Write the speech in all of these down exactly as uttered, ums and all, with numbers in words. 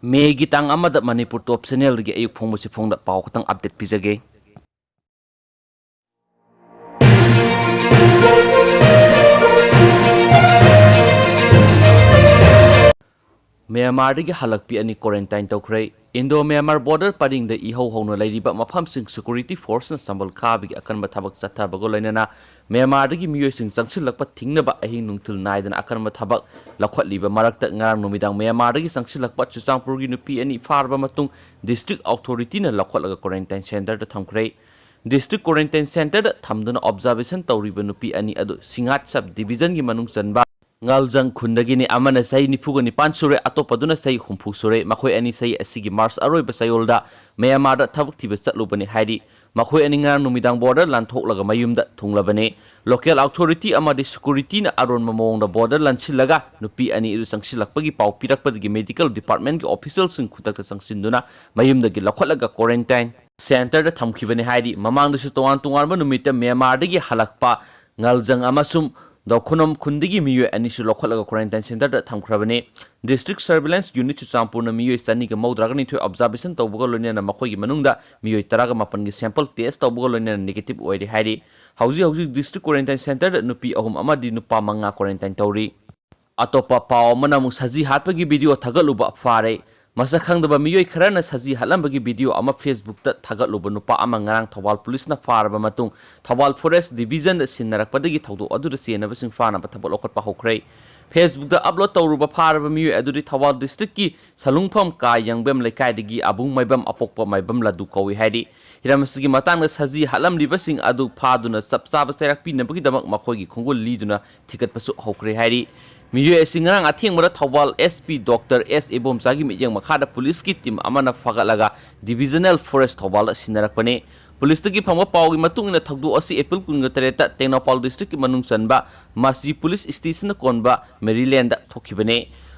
ꯃꯦꯒꯤ ꯇꯥꯡ ꯑꯃꯗ ꯃꯅꯤꯄꯨꯔ ꯇꯣꯞ ꯆꯦꯅꯦꯜꯗꯒꯤ ꯑꯌꯨꯛ ꯐꯣꯡꯕꯁꯤ ꯐꯣꯡꯗ ꯄꯥꯎ ꯈꯛꯇꯪ ꯑꯞꯗꯦꯠ ꯄꯤꯖꯒꯦ꯫ ꯃ꯭ꯌꯥꯟꯃꯥꯔꯗꯒꯤ ꯍꯜꯂꯛꯄꯤ ꯑꯅꯤ ꯀ꯭ꯋꯥꯔꯦꯟꯇꯥꯏꯟ ꯇꯧꯈ꯭ꯔꯦ꯫ ꯏꯟꯗꯣ ꯃ꯭ꯌꯥꯟꯃꯥꯔ ꯕꯣꯔꯗꯔ ꯄꯔꯤꯡꯗ ꯏꯍꯧ ꯍꯧꯅ ꯂꯩꯔꯤꯕ ꯃꯐꯝꯁꯤꯡ ꯁꯦꯀ꯭ꯌꯨꯔꯤꯇꯤ ꯐꯣꯔꯁꯅ ꯁꯝꯕꯜ ꯈꯥꯕꯒꯤ ꯑꯀꯟꯕ ꯊꯕꯛ ꯆꯠꯊꯕꯒ ꯂꯣꯏꯅꯅ ꯃ꯭ꯌꯥꯟꯃꯥꯔꯗꯒꯤ ꯃꯤꯑꯣꯏꯁꯤꯡ ꯆꯪꯁꯤꯜꯂꯛꯄ ꯊꯤꯡꯅꯕ ꯑꯍꯤꯡ ꯅꯨꯡꯊꯤꯜ ꯅꯥꯏꯗꯅ ꯑꯀꯟꯕ ꯊꯕꯛ ꯂꯧꯈꯠꯂꯤꯕ ꯃꯔꯛꯇ, ꯉꯔꯥꯡ ꯅꯨꯃꯤꯗꯥꯡ ꯃ꯭ꯌꯥꯟꯃꯥꯔꯗꯒꯤ ꯆꯪꯁꯤꯜꯂꯛꯄ ꯆꯨꯔꯆꯥꯟꯄꯨꯔꯒꯤ ꯅꯨꯄꯤ ꯑꯅꯤ ꯐꯥꯔꯕ ꯃꯇꯨꯡ, ꯗꯤꯁꯇ꯭ꯔꯤꯛ ꯑꯣꯊꯣꯔꯤꯇꯤꯅ ꯂꯧꯈꯠꯂꯒ ꯀ꯭ꯋꯥꯔꯦꯟꯇꯥꯏꯟ ꯁꯦꯟꯇꯔꯗ ꯊꯝꯈ꯭ꯔꯦ꯫ ꯗꯤꯁꯇ꯭ꯔꯤꯛ ꯀ꯭ꯋꯥꯔꯦꯟꯇꯥꯏꯟ ꯁꯦꯟꯇꯔꯗ ꯊꯝꯗꯨꯅ ꯑꯣꯕꯖꯥꯔꯕꯦꯁꯟ ꯇꯧꯔꯤꯕ ꯅꯨꯄꯤ ꯑꯅꯤ ꯑꯗꯨ ꯁꯤꯡꯍꯥꯠ ꯁꯕ ꯗꯤꯕꯤꯖꯟꯒꯤ ꯃꯅꯨꯡ ꯆꯟꯕ ꯉꯥꯜꯖꯪ ꯈꯨꯟꯗꯒꯤꯅꯤ꯫ ꯑꯃꯅ ꯆꯍꯤ ꯅꯤꯐꯨꯒ ꯅꯤꯄꯥꯟ ꯁꯨꯔꯦ, ꯑꯇꯣꯞꯄꯗꯨꯅ ꯆꯍꯤ ꯍꯨꯝꯐꯨ ꯁꯨꯔꯦ꯫ ꯃꯈꯣꯏ ꯑꯅꯤ ꯆꯍꯤ ꯑꯁꯤꯒꯤ ꯃꯥꯔꯆ ꯑꯔꯣꯏꯕ ꯆꯌꯣꯜꯗ ꯃ꯭ꯌꯥꯟꯃꯥꯔꯗ ꯊꯕꯛ ꯊꯤꯕ ꯆꯠꯂꯨꯕꯅꯤ ꯍꯥꯏꯔꯤ꯫ ꯃꯈꯣꯏ ꯑꯅꯤ ꯉꯔꯥꯡ ꯅꯨꯃꯤꯗꯥꯡ ꯕꯣꯔꯗꯔ ꯂꯥꯟꯊꯣꯛꯂꯒ ꯃꯌꯨꯝꯗ ꯊꯨꯡꯂꯕꯅꯤ꯫ ꯂꯣꯀꯦꯜ ꯑꯣꯊꯣꯔꯤꯇꯤ ꯑꯃꯗꯤ ꯁꯦꯀ꯭ꯌꯨꯔꯤꯇꯤꯅ ꯑꯔꯣꯟꯕ ꯃꯑꯣꯡꯗ ꯕꯣꯔꯗꯔ ꯂꯥꯟꯁꯤꯜꯂꯒ ꯅꯨꯄꯤ ꯑꯅꯤ ꯑꯗꯨ ꯆꯪꯁꯤꯜꯂꯛꯄꯒꯤ ꯄꯥꯎ ꯄꯤꯔꯛꯄꯗꯒꯤ ꯃꯦꯗꯤꯀꯦꯜ ꯗꯤꯄꯥꯔꯠꯃꯦꯟꯒꯤ ꯑꯣꯐꯤꯁꯤꯌꯦꯜꯁꯤꯡ ꯈꯨꯗꯛꯇ ꯆꯪꯁꯤꯟꯗꯨꯅ ꯃꯌꯨꯝꯗꯒꯤ ꯂꯧꯈꯠꯂꯒ ꯀ꯭ꯋꯥꯔꯦꯟꯇꯥꯏꯟ ꯁꯦꯟꯇꯔꯗ ꯊꯝꯈꯤꯕꯅꯤ ꯍꯥꯏꯔꯤ꯫ ꯃꯃꯥꯡꯗꯁꯨ ꯇꯣꯉꯥꯟ ꯇꯣꯉꯥꯟꯕ ꯅꯨꯃꯤꯠꯇ ꯃ꯭ꯌꯥꯟꯃꯥꯔꯗꯒꯤ ꯍꯜꯂꯛꯄ ꯉꯥꯜꯖꯪ ꯑꯃꯁꯨꯡ ꯗꯧꯈꯨꯅꯣꯝ ꯈꯨꯟꯗꯒꯤ ꯃꯤꯑꯣꯏ ꯑꯅꯤꯁꯨ ꯂꯧꯈꯠꯂꯒ ꯀ꯭ꯋꯥꯔꯦꯟꯇꯥꯏꯟ ꯁꯦꯟꯇꯔꯗ ꯊꯝꯈ꯭ꯔꯕꯅꯤ꯫ ꯗꯤꯁꯇ꯭ꯔꯤꯛ ꯁꯔꯚꯤꯂꯦꯟꯁ ꯌꯨꯅꯤꯠ ꯆꯨꯔꯆꯥꯟꯄꯨꯔꯅ ꯃꯤꯑꯣꯏ ꯆꯅꯤꯒ ꯃꯧꯗ꯭ꯔꯥꯒ ꯅꯤꯊꯣꯏ ꯑꯣꯕꯖꯥꯔꯕꯦꯁꯟ ꯇꯧꯕꯒ ꯂꯣꯏꯅꯅ ꯃꯈꯣꯏꯒꯤ ꯃꯅꯨꯡꯗ ꯃꯤꯑꯣꯏ ꯇꯔꯥꯒ ꯃꯥꯄꯟꯒꯤ ꯁꯦꯝꯄꯜ ꯇꯦꯁ ꯇꯧꯕꯒ ꯂꯣꯏꯅꯅ ꯅꯦꯒꯦꯇꯤꯚ ꯑꯣꯏꯔꯦ ꯍꯥꯏꯔꯤ꯫ ꯍꯧꯖꯤꯛ ꯍꯧꯖꯤꯛ ꯗꯤꯁꯇ꯭ꯔꯤꯛ ꯀ꯭ꯋꯥꯔꯦꯟꯇꯥꯏꯟ ꯁꯦꯟꯇꯔꯗ ꯅꯨꯄꯤ ꯑꯍꯨꯝ ꯑꯃꯗꯤ ꯅꯨꯄꯥ ꯃꯉꯥ ꯀ꯭ꯋꯥꯔꯦꯟꯇꯥꯏꯟ ꯇꯧꯔꯤ꯫ ꯑꯇꯣꯞꯄ ꯄꯥꯎ ꯑꯃꯅ ꯑꯃꯨꯛ ꯁꯖꯤ ꯍꯥꯠꯄꯒꯤ ꯚꯤꯗꯤꯑꯣ ꯊꯥꯒꯠꯂꯨꯕ ꯐꯥꯔꯦ꯫ ꯃꯁꯛ ꯈꯪꯗꯕ ꯃꯤꯑꯣꯏ ꯈꯔꯅ ꯁꯖꯤ ꯍꯥꯠꯂꯝꯕꯒꯤ ꯚꯤꯗꯤꯑꯣ ꯑꯃ ꯐꯦꯁꯕꯨꯛꯇ ꯊꯥꯒꯠꯂꯨꯕ ꯅꯨꯄꯥ ꯑꯃ ꯉꯔꯥꯡ ꯊꯧꯕꯥꯜ ꯄꯨꯂꯤꯁꯅ ꯐꯥꯔꯕ ꯃꯇꯨꯡ, ꯊꯧꯕꯥꯜ ꯐꯣꯔꯦꯁ ꯗꯤꯕꯤꯖꯟꯗ ꯁꯤꯟꯅꯔꯛꯄꯗꯒꯤ ꯊꯧꯗꯣꯛ ꯑꯗꯨꯗ ꯆꯦꯟꯅꯕꯁꯤꯡ ꯐꯥꯅꯕ ꯊꯕꯛ ꯂꯧꯈꯠꯄ ꯍꯧꯈ꯭ꯔꯦ꯫ ꯐꯦꯁꯕꯨꯛꯇ ꯑꯞꯂꯣꯗ ꯇꯧꯔꯨꯕ ꯐꯥꯔꯕ ꯃꯤꯑꯣꯏ ꯑꯗꯨꯗꯤ ꯊꯧꯕꯥꯜ ꯗꯤꯁꯇ꯭ꯔꯤꯛꯀꯤ ꯁꯂꯨꯡꯐꯝ ꯀꯥ ꯌꯥꯡꯕꯦꯝ ꯂꯩꯀꯥꯏꯗꯒꯤ ꯑꯕꯨꯡ ꯃꯥꯏꯕꯝ ꯑꯄꯣꯛꯄ ꯃꯥꯏꯕꯝ ꯂꯗꯨ ꯀꯧꯏ ꯍꯥꯏꯔꯤ꯫ ꯍꯤꯔꯝ ꯑꯁꯤꯒꯤ ꯃꯇꯥꯡꯗ ꯁꯖꯤ ꯍꯥꯠꯂꯝꯂꯤꯕꯁꯤꯡ ꯑꯗꯨ ꯐꯥꯗꯨꯅ ꯆꯞ ꯆꯥꯕ ꯆꯩꯔꯥꯛ ꯄꯤꯅꯕꯒꯤꯗꯃꯛ ꯃꯈꯣꯏꯒꯤ ꯈꯣꯡꯒꯨꯜ ꯂꯤꯗꯨꯅ ꯊꯤꯒꯠꯄꯁꯨ ꯍꯧꯈ꯭ꯔꯦ ꯍꯥꯏꯔꯤ꯫ ꯃꯤꯑꯣꯏ ꯑꯁꯤ ꯉꯔꯥꯡ ꯑꯊꯦꯡꯕꯗ ꯊꯧꯕꯥꯜ ꯑꯦꯁ ꯄꯤ ꯗꯣꯛꯇꯔ ꯑꯦꯁ ꯏꯕꯣꯝꯆꯥꯒꯤ ꯃꯤꯠꯌꯦꯡ ꯃꯈꯥꯗ ꯄꯨꯂꯤꯁꯀꯤ ꯇꯤꯝ ꯑꯃꯅ ꯐꯥꯒꯠꯂꯒ ꯗꯤꯕꯤꯖꯅꯦꯜ ꯐꯣꯔꯦꯁ ꯊꯧꯕꯥꯜꯗ ꯁꯤꯟꯅꯔꯛꯄꯅꯤ꯫ ꯄꯨꯂꯤꯁꯇꯒꯤ ꯐꯪꯕ ꯄꯥꯎꯒꯤ ꯃꯇꯨꯡ ꯏꯟꯅ ꯊꯧꯗꯣꯛ ꯑꯁꯤ ꯑꯦꯄ꯭ꯔꯤꯜ ꯀꯨꯟꯒ ꯇꯔꯦꯠꯇ ꯇꯦꯡꯅꯧꯄꯥꯜ ꯗꯤꯁꯇ꯭ꯔꯤꯛꯀꯤ ꯃꯅꯨꯡ ꯆꯟꯕ ꯃꯥꯁꯤ ꯄꯨꯂꯤꯁ ꯁ꯭ꯇꯦꯁꯟꯅ ꯀꯣꯟꯕ ꯃꯦꯔꯤꯂꯦꯟꯗ ꯊꯣꯛꯈꯤꯕꯅꯤ꯫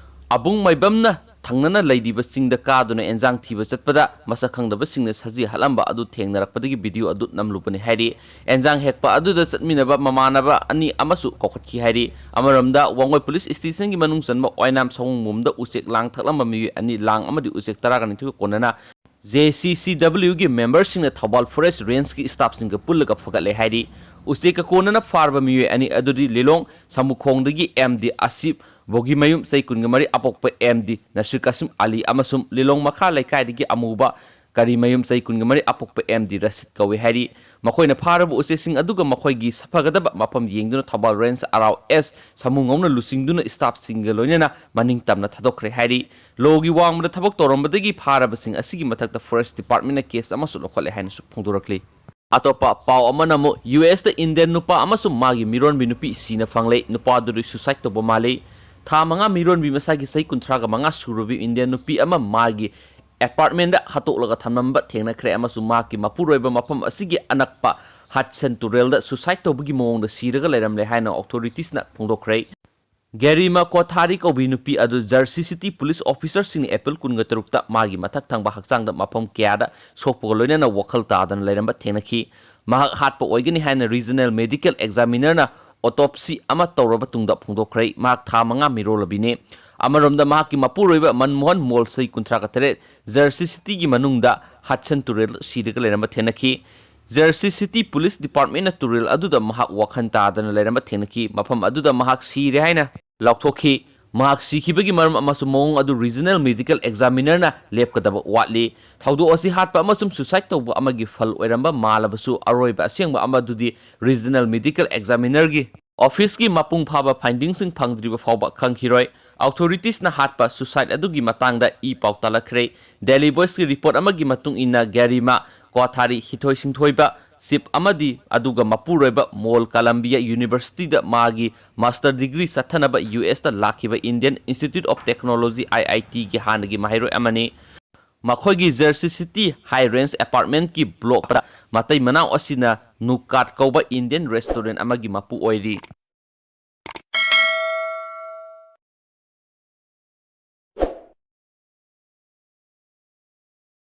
ꯑꯕꯨꯡ ꯃꯥꯏꯕꯝꯅ ꯊꯪꯅꯅ ꯂꯩꯔꯤꯕ ꯆꯤꯡꯗ ꯀꯥꯗꯨꯅ ꯑꯦꯟꯖꯥꯡ ꯊꯤꯕ ꯆꯠꯄꯗ ꯃꯁꯛ ꯈꯪꯗꯕꯁꯤꯡꯅ ꯁꯖꯤ ꯍꯠꯂꯝꯕ ꯑꯗꯨ ꯊꯦꯡꯅꯔꯛꯄꯗꯒꯤ ꯚꯤꯗꯤꯑꯣ ꯑꯗꯨ ꯅꯝꯂꯨꯕꯅꯤ ꯍꯥꯏꯔꯤ꯫ ꯑꯦꯟꯖꯥꯡ ꯍꯦꯛꯄ ꯑꯗꯨꯗ ꯆꯠꯃꯤꯟꯅꯕ ꯃꯃꯥꯟꯅꯕ ꯑꯅꯤ ꯑꯃꯁꯨ ꯀꯧꯈꯠꯈꯤ ꯍꯥꯏꯔꯤ꯫ ꯑꯃꯔꯣꯝꯗ, ꯋꯥꯡꯒꯣꯏ ꯄꯨꯂꯤꯁ ꯁ꯭ꯇꯦꯁꯟꯒꯤ ꯃꯅꯨꯡ ꯆꯟꯕ ꯑꯣꯏꯅꯥꯝ ꯁꯑꯣꯡꯕꯨꯡꯗ ꯎꯆꯦꯛ ꯂꯥꯡ ꯊꯛꯂꯝꯕ ꯃꯤꯑꯣꯏ ꯑꯅꯤ, ꯂꯥꯡ ꯑꯃꯗꯤ ꯎꯆꯦꯛ ꯇꯔꯥꯒ ꯅꯤꯊꯣꯏꯒ ꯀꯣꯟꯅꯅ ꯖꯦ ꯁꯤ ꯁꯤ ꯗꯕ꯭ꯂꯤꯎꯒꯤ ꯃꯦꯝꯕꯔꯁꯤꯡꯅ ꯊꯧꯕꯥꯜ ꯐꯣꯔꯦꯁ ꯔꯦꯟꯖꯀꯤ ꯁ꯭ꯇꯥꯐꯁꯤꯡꯒ ꯄꯨꯜꯂꯒ ꯐꯒꯠꯂꯦ ꯍꯥꯏꯔꯤ꯫ ꯎꯆꯦꯛꯀ ꯀꯣꯟꯅꯅ ꯐꯥꯔꯕ ꯃꯤꯑꯣꯏ ꯑꯅꯤ ꯑꯗꯨꯗꯤ ꯂꯤꯂꯣꯡ ꯁꯃꯨꯈꯣꯡꯗꯒꯤ ꯑꯦꯝ ꯗꯤ ꯑꯁꯤꯞ, ꯕꯣꯒꯤꯃꯌꯨꯝ ꯆꯍꯤ ꯀꯨꯟꯒ ꯃꯔꯤ, ꯑꯄꯣꯛꯄ ꯑꯦꯝ ꯗꯤ ꯅꯁꯤꯔ ꯀꯥꯁꯤꯝ ꯑꯂꯤ ꯑꯃꯁꯨꯡ ꯂꯤꯂꯣꯡ ꯃꯈꯥ ꯂꯩꯀꯥꯏꯗꯒꯤ ꯑꯃꯨꯕ ꯀꯔꯤꯃꯌꯨꯝ ꯆꯍꯤ ꯀꯨꯟꯒ ꯃꯔꯤ, ꯑꯄꯣꯛꯄ ꯑꯦꯝ ꯗꯤ ꯔꯁꯤꯗ ꯀꯧꯏ ꯍꯥꯏꯔꯤ꯫ ꯃꯈꯣꯏꯅ ꯐꯥꯔꯕ ꯎꯆꯦꯛꯁꯤꯡ ꯑꯗꯨꯒ ꯃꯈꯣꯏꯒꯤ ꯁꯥꯐꯒꯗꯕ ꯃꯐꯝ ꯌꯦꯡꯗꯨꯅ ꯊꯧꯕꯥꯜ ꯔꯦꯟꯖ ꯑꯥꯔ ꯑꯥꯔ ꯑꯦꯁ ꯁꯃꯨ ꯉꯧꯅ ꯂꯨꯆꯤꯡꯗꯨꯅ ꯁ꯭ꯇꯥꯐꯁꯤꯡꯒ ꯂꯣꯏꯅꯅ ꯃꯅꯤꯡ ꯇꯝꯅ ꯊꯥꯗꯣꯛꯈ꯭ꯔꯦ ꯍꯥꯏꯔꯤ꯫ ꯂꯣꯒꯤ ꯋꯥꯡꯃꯗ ꯊꯕꯛ ꯇꯧꯔꯝꯕꯗꯒꯤ ꯐꯥꯔꯕꯁꯤꯡ ꯑꯁꯤꯒꯤ ꯃꯊꯛꯇ ꯐꯣꯔꯦꯁ ꯗꯤꯄꯥꯔꯠꯃꯦꯟꯅ ꯀꯦꯁ ꯑꯃꯁꯨ ꯂꯧꯈꯠꯂꯦ ꯍꯥꯏꯅꯁꯨ ꯐꯣꯡꯗꯣꯔꯛꯂꯤ꯫ ꯑꯇꯣꯞꯄ ꯄꯥꯎ ꯑꯃꯅ ꯑꯃꯨꯛ ꯌꯨ ꯑꯦꯁꯇ ꯏꯟꯗꯤꯌꯟ ꯅꯨꯄꯥ ꯑꯃꯁꯨꯡ ꯃꯥꯒꯤ ꯃꯤꯔꯣꯟꯕꯤ ꯅꯨꯄꯤ ꯁꯤꯅ ꯐꯪꯂꯦ꯫ ꯅꯨꯄꯥꯗꯨꯗꯤ ꯁꯨꯁꯥꯏꯗ ꯇꯧꯕ ꯃꯥꯜꯂꯤ꯫ ꯊꯥ ꯃꯉꯥ ꯃꯤꯔꯣꯟꯕꯤ ꯃꯁꯥꯒꯤ ꯆꯍꯤ ꯀꯨꯟꯊ꯭ꯔꯥꯒ ꯃꯉꯥ ꯁꯨꯔꯕꯤ ꯏꯟꯗꯤꯌꯟ ꯅꯨꯄꯤ ꯑꯃ ꯃꯥꯒꯤ ꯑꯦꯄꯥꯔꯠꯃꯦꯟꯗ ꯍꯥꯠꯇꯣꯛꯂꯒ ꯊꯝꯂꯝꯕ ꯊꯦꯡꯅꯈ꯭ꯔꯦ ꯑꯃꯁꯨꯡ ꯃꯍꯥꯛꯀꯤ ꯃꯄꯨꯔꯣꯏꯕ ꯃꯐꯝ ꯑꯁꯤꯒꯤ ꯑꯅꯛꯄ ꯍꯗꯁꯟ ꯇꯨꯔꯦꯜꯗ ꯁꯨꯁꯥꯏꯗ ꯇꯧꯕꯒꯤ ꯃꯑꯣꯡꯗ ꯁꯤꯔꯒ ꯂꯩꯔꯝꯂꯦ ꯍꯥꯏꯅ ꯑꯣꯊꯣꯔꯤꯇꯤꯁꯅ ꯐꯣꯡꯗꯣꯛꯈ꯭ꯔꯦ꯫ ꯒꯦꯔꯤꯃꯥ ꯀꯣꯊꯥꯔꯤ ꯀꯧꯕꯤ ꯅꯨꯄꯤ ꯑꯗꯨ ꯖꯔꯁꯤ ꯁꯤꯇꯤ ꯄꯨꯂꯤꯁ ꯑꯣꯐꯤꯁꯔꯁꯤꯡꯅ ꯑꯦꯄ꯭ꯔꯤꯜ ꯀꯨꯟꯒ ꯇꯔꯨꯛꯇ ꯃꯥꯒꯤ ꯃꯊꯛ ꯊꯪꯕ ꯍꯛꯆꯥꯡꯗ ꯃꯐꯝ ꯀꯌꯥꯗ ꯁꯣꯛꯄꯒ ꯂꯣꯏꯅꯅ ꯋꯥꯈꯜ ꯇꯥꯗꯅ ꯂꯩꯔꯝꯕ ꯊꯦꯡꯅꯈꯤ꯫ ꯃꯍꯥꯛ ꯍꯥꯠꯄ ꯑꯣꯏꯒꯅꯤ ꯍꯥꯏꯅ ꯔꯤꯖꯅꯦꯜ ꯃꯦꯗꯤꯀꯦꯜ ꯑꯦꯛꯖꯥꯃꯤꯅꯔꯅ ꯑꯣꯇꯣꯞꯁꯤ ꯑꯃ ꯇꯧꯔꯕ ꯇꯨꯡꯗ ꯐꯣꯡꯗꯣꯛꯈ꯭ꯔꯦ꯫ ꯃꯍꯥꯛ ꯊꯥ ꯃꯉꯥ ꯃꯤꯔꯣꯜꯂꯕꯤꯅꯤ꯫ ꯑꯃꯔꯣꯝꯗ, ꯃꯍꯥꯛꯀꯤ ꯃꯄꯨꯔꯣꯏꯕ ꯃꯟꯃꯣꯍꯟ ꯃꯣꯜ ꯆꯍꯤ ꯀꯨꯟꯊ꯭ꯔꯥꯒ ꯇꯔꯦꯠ ꯖꯔꯁꯤ ꯁꯤꯇꯤꯒꯤ ꯃꯅꯨꯡꯗ ꯍꯗꯁꯟ ꯇꯨꯔꯦꯜ ꯁꯤꯔꯒ ꯂꯩꯔꯝꯕ ꯊꯦꯡꯅꯈꯤ꯫ ꯖꯔꯁꯤ ꯁꯤꯇꯤ ꯄꯨꯂꯤꯁ ꯗꯤꯄꯥꯔꯠꯃꯦꯟꯅ ꯇꯨꯔꯦꯜ ꯑꯗꯨꯗ ꯃꯍꯥꯛ ꯋꯥꯈꯜ ꯇꯥꯗꯅ ꯂꯩꯔꯝꯕ ꯊꯦꯡꯅꯈꯤ꯫ ꯃꯐꯝ ꯑꯗꯨꯗ ꯃꯍꯥꯛ ꯁꯤꯔꯦ ꯍꯥꯏꯅ ꯂꯥꯎꯊꯣꯛꯈꯤ꯫ ꯃꯍꯥꯛ ꯁꯤꯈꯤꯕꯒꯤ ꯃꯔꯝ ꯑꯃꯁꯨꯡ ꯃꯑꯣꯡ ꯑꯗꯨ ꯔꯤꯖꯅꯦꯜ ꯃꯦꯗꯤꯀꯦꯜ ꯑꯦꯛꯖꯥꯃꯤꯅꯔꯅ ꯂꯦꯞꯀꯗꯕ ꯋꯥꯠꯂꯤ꯫ ꯊꯧꯗꯣꯛ ꯑꯁꯤ ꯍꯥꯠꯄ ꯑꯃꯁꯨꯡ ꯁꯨꯁꯥꯏꯗ ꯇꯧꯕ ꯑꯃꯒꯤ ꯐꯜ ꯑꯣꯏꯔꯝꯕ ꯃꯥꯜꯂꯕꯁꯨ, ꯑꯔꯣꯏꯕ ꯑꯁꯦꯡꯕ ꯑꯃꯗꯨꯗꯤ ꯔꯤꯖꯅꯦꯜ ꯃꯦꯗꯤꯀꯦꯜ ꯑꯦꯛꯖꯥꯃꯤꯅꯔꯒꯤ ꯑꯣꯐꯤꯁꯀꯤ ꯃꯄꯨꯡ ꯐꯥꯕ ꯐꯥꯏꯟꯗꯤꯡꯁꯤꯡ ꯐꯪꯗ꯭ꯔꯤꯕ ꯐꯥꯎꯕ ꯈꯪꯈꯤꯔꯣꯏ꯫ ꯑꯣꯊꯣꯔꯤꯇꯤꯁꯅ ꯍꯥꯠꯄ, ꯁꯨꯁꯥꯏꯗ ꯑꯗꯨꯒꯤ ꯃꯇꯥꯡꯗ ꯏ ꯄꯥꯎ ꯇꯥꯂꯛꯈ꯭ꯔꯦ꯫ ꯗꯦꯂꯤ ꯚꯣꯏꯁꯀꯤ ꯔꯤꯄꯣꯔꯠ ꯑꯃꯒꯤ ꯃꯇꯨꯡ ꯏꯟꯅ, ꯒꯦꯔꯤꯃꯥ ꯀ꯭ꯋꯥꯊꯥꯔꯤ ꯍꯤꯊꯣꯏ ꯁꯤꯡꯊꯣꯏꯕ ꯆꯤꯞ ꯑꯃꯗꯤ ꯑꯗꯨꯒ ꯃꯄꯨꯔꯣꯏꯕ ꯃꯣꯜ ꯀꯂꯝꯕꯤꯌꯥ ꯌꯨꯅꯤꯚꯔꯁꯤꯇꯤꯗ ꯃꯥꯒꯤ ꯃꯥꯁꯇꯔ ꯗꯤꯒ꯭ꯔꯤ ꯆꯠꯊꯅꯕ ꯌꯨ ꯑꯦꯁꯇ ꯂꯥꯛꯈꯤꯕ ꯏꯟꯗꯤꯌꯟ ꯏꯟꯁꯇꯤꯇ꯭ꯌꯨꯠ ꯑꯣꯐ ꯇꯦꯛꯅꯣꯂꯣꯖꯤ, ꯑꯥꯏ ꯑꯥꯏ ꯇꯤꯒꯤ ꯍꯥꯟꯅꯒꯤ ꯃꯍꯩꯔꯣꯏ ꯑꯃꯅꯤ꯫ ꯃꯈꯣꯏꯒꯤ ꯖꯔꯁꯤ ꯁꯤꯇꯤ ꯍꯥꯏ ꯔꯦꯟꯖ ꯑꯦꯄꯥꯔꯠꯃꯦꯟꯠꯀꯤ ꯕ꯭ꯂꯣꯛꯇ ꯃꯇꯩ ꯃꯅꯥꯎ ꯑꯁꯤꯅ ꯅꯨꯀꯥꯠ ꯀꯧꯕ ꯏꯟꯗꯤꯌꯟ ꯔꯦꯁꯇꯨꯔꯦꯟꯠ ꯑꯃꯒꯤ ꯃꯄꯨ ꯑꯣꯏꯔꯤ꯫